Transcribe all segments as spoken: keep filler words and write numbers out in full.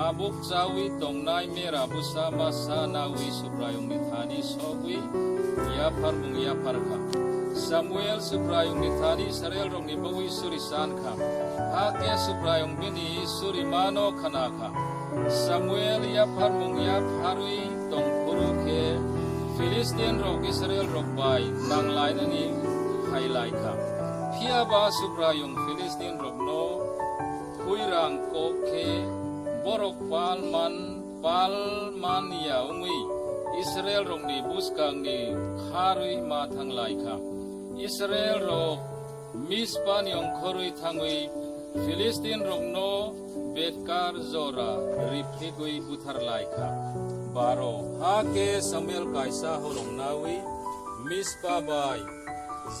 Tabuk chawi tongnai mera bwsa masa nawi Subraiyungni thani sogwi yapharmung yapharkha. Samuel Subraiyungni thani Israelrokni bagwi suri sankha. Hakhe Subraiyung bini surimano khnakha. Samuel yapharmung yapharwi tongphuru khe Filistinrok Israelrok bai nanglainani phailaikha. Phiya ba Subraiyung Filistinrokno huirang kok khe borok palman palman ya wngwi Israelrokni bwskangni kharwi ma thanglaikha. Israelrok Mispani ongkhorwi thangwi Filistinrokno Betkar jora riphigwi butharlaikha. Baro. Hakhe Samuel kaisa holongnawi Mispa bai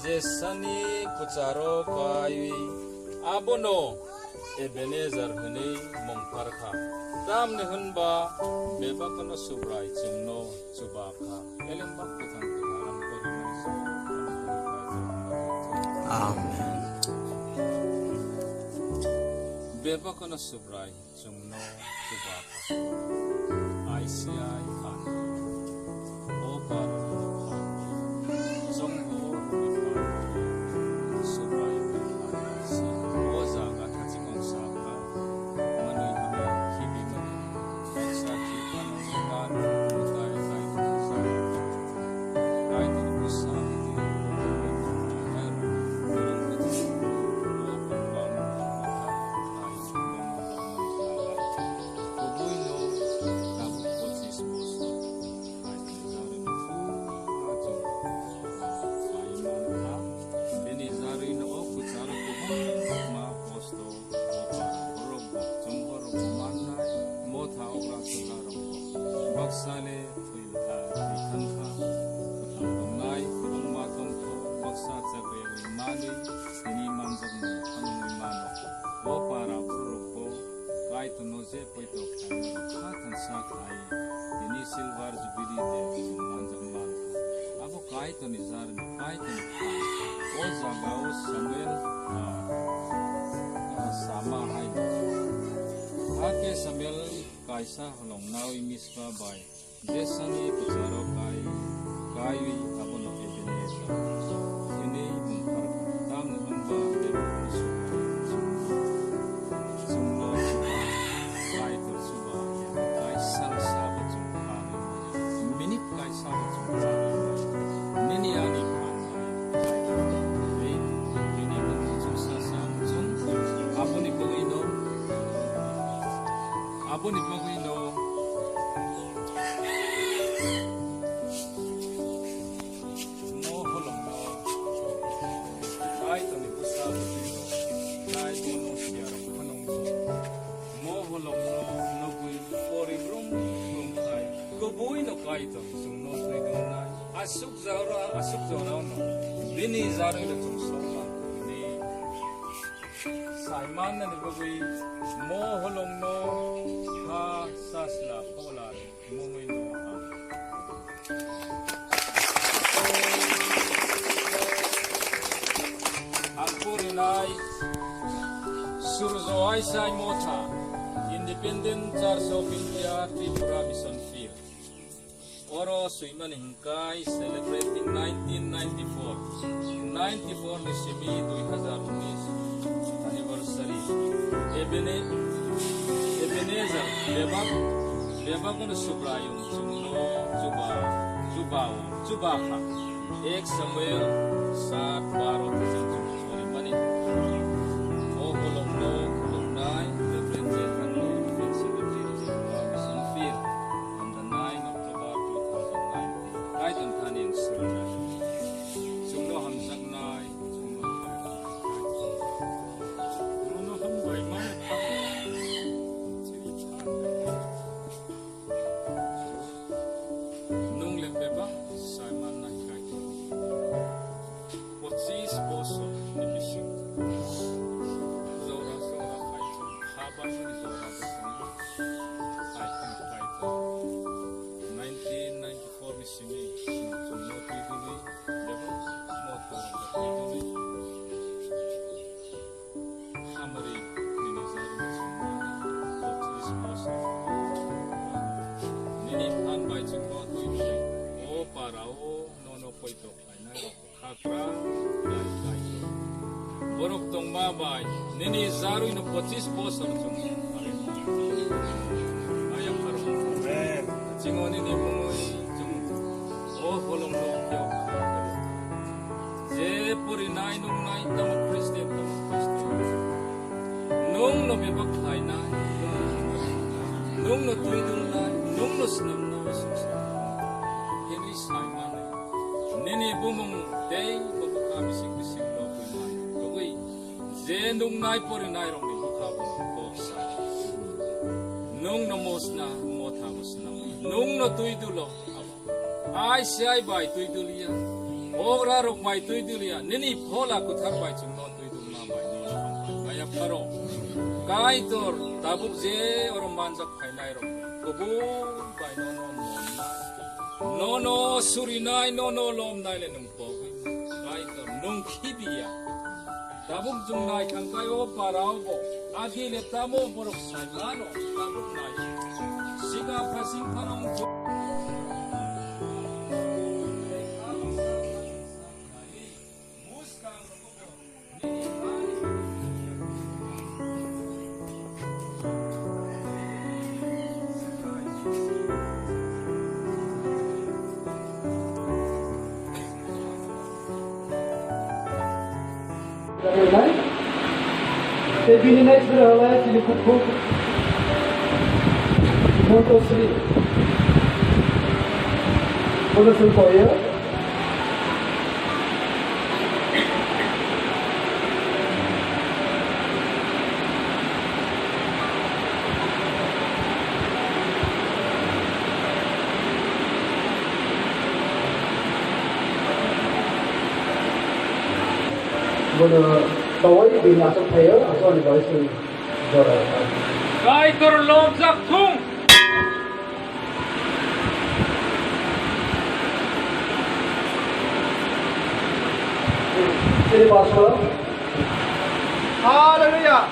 Jesani kwcharo kaiwi abono Ebenezer hwnwi mung pharkha. Tamni hwnba bebakno Subrai chwngno chuba kha. Elembak kwthang kwthang rang korimani saka. Amen. Bebakno Subrai chwngno chuba kha. I C I Khan. O Khan. Chwngno Subrai. O jaga thachikong sakha. Manwi hwnwi khibi mani. Sakhi phano man mutai nai sa. Kaitor bwsa kubuino tabuk pochis bosor. Kaitorni jarwino pura chwng pai mankha. Bini jarwino o kwcharo kwbangma kosto. Borok bo chonghorrok bo mannai, motha okra chwlarok bo baksa le thwi thangkha. Kwthang tongnai kwbangma tongkho, baksa chakrwi manwi tini manjakmani phano wngwi mano. O para bororok bo Kaitorno je poito khlaimani kha thansa khlai tini silver jubilee de chwng manjak mankha. Abo Kaitorni jarni, Kaitorni phan. O jagao Samuel, ah, ah, sama hai. Hakhe Samuel kaisa holongnawi Mispa bai Jesani kwcharo kai, kaiwi abono Ebenezer hwnwi mung pharkha. Tamni hwnba bebakno Subrai chwngno, chwngno chuba, Kaitor chuba ya, kaisa sabo chwng kha. Minute kaisa bo chwng kha. Nini ani phan bai. Tei bini mung chwngsa sam chwng. Aboni bagwino, aboni bagwino. Mo holongno. Kaitorni bwsa bwtwirok. Kaitorno siyarok phano wngkha. Mo holongno nugwi poribrum brum khai. Kubuino Kaitor chwngno twi tongnai. Aswk jora, aswk jorano bini jarwino chwng sokma hwnwi sai mannani bagwi mo holongno ha sasla phola mungwi no ang. Ang purinai Surjo Aisai Motha, Independent Church of India, Tripura Mission Field. Oro swimani hwnkhe celebrating nineteen ninety-four, ninety-four ni simi dui hazar unis anniversary. Ebene-, Ebenezer, bebak, bebak no Subraiyung chwngno chuba, chuba, chuba kha. Ek Samuel sat baro thajak chwng mani. O kolokno koloknai, Reverend J. Thanwi, Secretary, Mission Field, on the nine October two thousand nineteen. Kaitor thani ang surnai. Chwngno hamjaknai, chwngno hamjaknai. Chwngno hambai mani thangwi, chini thani. Nwng le bebak sai mannai Kaitor. Pochis bosor ni bising jora jora Kaitor, khabar ni jora jora Kaitor, Kaitor. Nineteen ninety-four ni simi chwngno twi hwnwi bebak motor twi hwnwi. Hamari nini jari ni simi pochis bosor. Poito khlainai rok kha kra khlai khlai. Borok tongma bai nini jarwi no pochis bosor chwng ayang pharo. Amen. Chingo nini mungwi chwng o holong no khe o kha khe. Je porinai nungnai tamo Christian tamo Christian. Nung no bebak khlainai, nung no twi dulnai, nung no swnamnai, sungsnamnai. Hini sai manwi. Nini bumung tei bo bwkha bising bising no twi mani. Togwi je nungnai porinai rokni bwkha bo kok sa. Nung no mosna motha bo swnamnai. Nung no twi dulo. Ai siai bai twi dulia, ogra rok bai twi dulia, nini phola kwthar bai chwngno twi dulma bai nono hambai maya pharo. Kaitor tabuk je oro manjak phainai rok kubui bai nono monnai, nono surinai, nono lomnai le nung pogwi. Kaitor nung khibiya. Tabuk chwng nai thangkai o parao bo. Agi le tamo borok sai mano, tabuk nai. Sika phasing phanang jo-, Tei bini next bwrwi hwnlai chini kuphuk Montosri. Bono chwng koio. Bono towai bini aswk phaio, aswk ani bagwi chwng jora. Kaitor lobjak thung. Chini pastor. Hallelujah.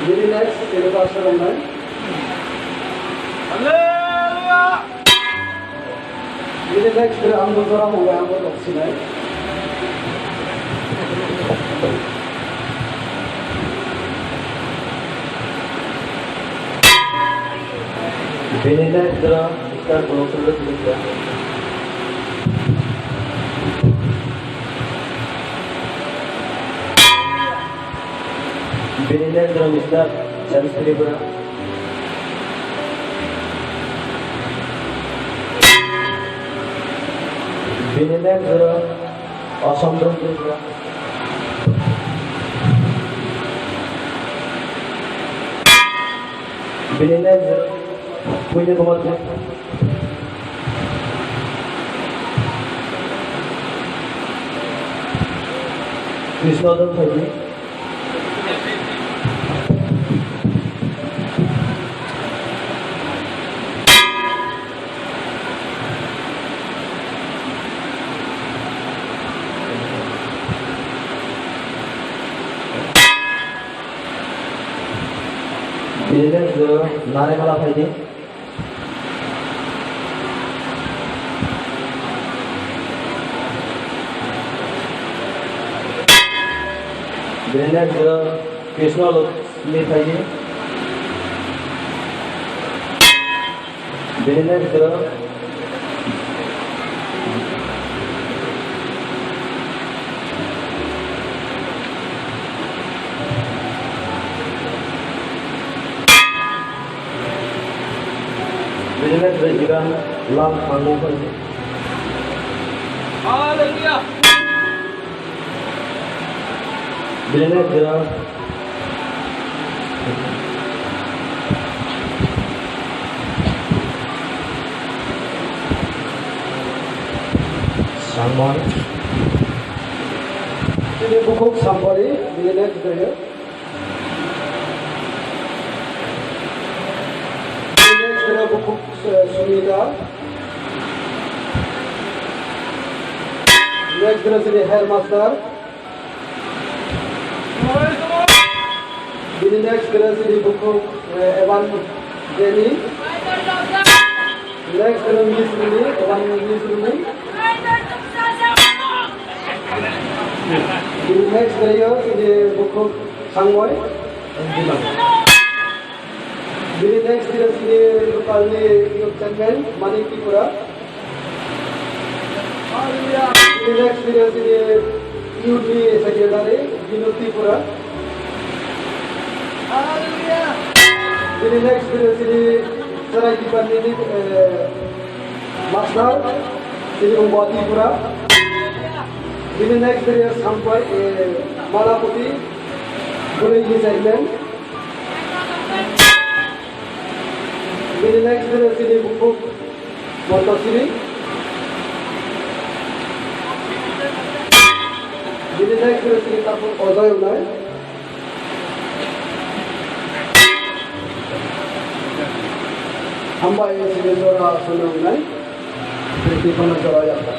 Bini next, bini pastor wngnai. Hallelujah! Bini next, bini ang bo jora wngnai, ang bo toksinai. Bini next, jora Mister Kulokchondro Tripura. Bini next jora Mister James Tripura. Bini next jora Asamdon Tripura. Bini next jora Punya Kumar Tripura. Krishna Dhan Thaidi. Bini next jora Narekala Thaidi. Bini next jora Krishna Lakshmi Thaidi. Bini next jora Bini next jora Iran Lal Khandu Thaidi. Hallelujah. Bini next jora Salman. Bini bukhuk Sampari, bini next jora. Bini next jora bukhuk, eh, Sumita. Next jora chini headmaster. Bini next jora chini bukhuk, eh, Evan Jenny. Next jora Miss Rumi, Evan Miss Rumi. Next player ini Bukhuk Sangmoi. Bini next video sini Rupalni youth chairman Manik Tripura. Bini next video sini youth ni secretary Vinod Tripura. Bini next video sini Sarai Kipan ni, eh, master sini Umba Tripura. Bini next video Sampai, eh, Malapati, Bini chairman. Bini next hwnkhe chini bukhuk Monto Siri. Bini next hwnkhe chini takhuk Ojoy wngnai. Hambai chini jora swnwi wngnai. Tei tei phano jora yapha.